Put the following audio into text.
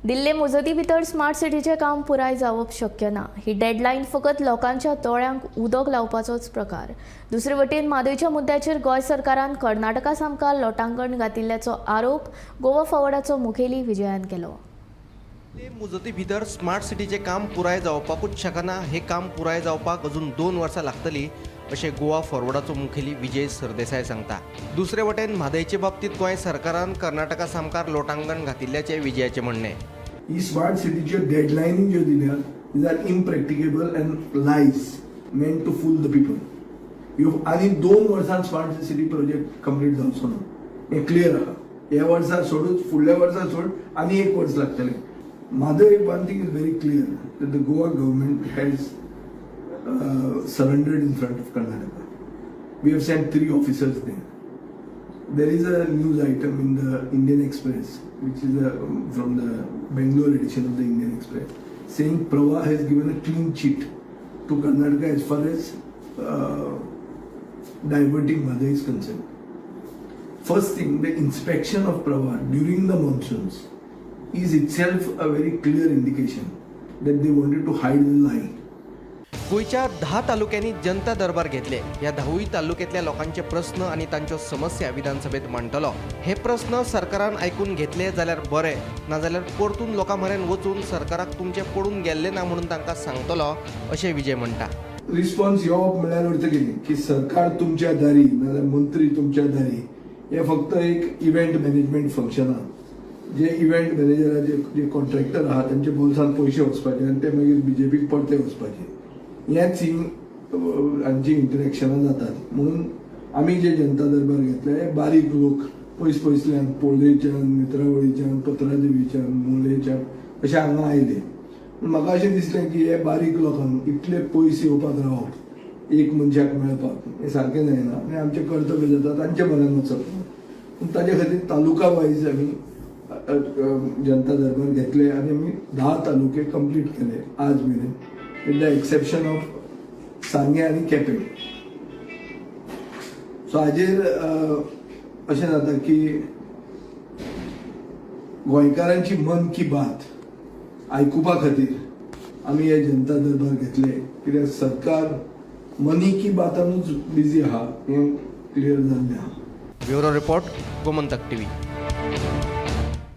दिल्ले मुजती भितर स्मार्ट सिटीचें काम पुराय जावप शक्य ना. ही डेडलायन फकत लोकांच्या दोळ्यांक उदक लावपाचोच प्रकार. दुसरे वटेन म्हादयच्या मुद्द्याचेर गोंय सरकारान कर्नाटका सामकार लोटांगण घातिल्ल्याचो आरोप गोवा फॉवर्डाचो मुखेली विजयान केलो. ते मुजती भितर स्मार्ट सिटीचें काम पुराय जावपाकूच शकना. हें काम पुराय जावपाक अजून 2 वर्सां लागतलीं, अशें गोवा फॉरवर्डाचो मुखेली विजय सरदेसाय सांगता. दुसरे वटेन म्हादयचे बाबतींत गोंय सरकारान कर्नाटका सामकार लोटांगण घातिल्ल्याचें विजयाचें म्हणणें. ही स्मार्ट सिटीच्यो डेडलायनी ज्यो दिल्या, these are impracticable and lies meant to fool the people. ह्यो आनी 2 वर्सान स्मार्ट सिटी प्रोजेक्ट कंप्लीट जावचो ना हें क्लियर आहा. ह्या वर्सा सोडूच, फुडल्या वर्सा सोड, आनी एक वर्स लागतलें. Mhadei, one thing is very clear, the Goa government has surrendered in front of Karnataka. We have sent three officers there. There is a news item in the Indian Express, which is from the Bangalore edition of the Indian Express, saying Pravah has given a clean chit to Karnataka as far as diverting Mhadei is concerned. First thing, the inspection of Pravah during the monsoons is itself a very clear indication that they wanted to hide the lie. गोंयच्या 10 तालुक्यांनी जनता दरबार घेतले. ह्या धावूय तालुक्यांतल्या लोकांचे प्रस्न आनी तांच्यो समस्या विधानसभेत मांडटलो. हे प्रस्न सरकारान आयकून घेतले जाल्यार बरें, नाजाल्यार परतून लोकां म्हऱ्यान वचून सरकाराक तुमचें पडून गेल्लें ना म्हणून तांकां सांगतलो, अशें विजय म्हणटा. रिस्पॉन्स येवप म्हळ्यार अर्थ कितें की सरकार तुमच्या दारी नाजाल्यार मंत्री तुमच्या दारी, हे फक्त एक इव्हेंट मॅनेजमेंट फंक्शन आहा, जे इव्हेंट मॅनेजराचे जे कॉन्ट्रॅक्टर आहा तांच्या बोल्सान पयशे वचपाचे आनी ते मागीर बीजेपीक परते वचपाचे. हेच ही हांची इंटरेक्शनां जातात. म्हणून आमी जे जनता दरबार घेतले, हे बारीक लोक पयस पयसल्यान, पोळेच्यान, नेत्रावळीच्यान, पत्रादेवीच्यान, मोलेच्यान अशे हांगा आयले. पूण म्हाका अशें दिसलें की हे बारीक लोकांक इतले पयस येवपाक रावप, एक मनशाक मेळपाक, हें सारकें जायना आनी आमचें कर्तव्य जाता तांचे म्हऱ्यान वचप. पूण ताजे खातीर तालुका वायज आमी जनता दरबार घेतले आनी आमी 10 तालुके कंप्लीट केले आज मेरेन, with the exception of सांगें आनी केपें. सो हाजेर अशें जाता की गोंयकारांची मन की बात आयकुपा खातीर आमी हे जनता दरबार घेतले, कित्याक सरकार मनी की बातानूच बिजी आहा हें क्लियर जाल्लें आहा. Bureau report, Gomantak TV.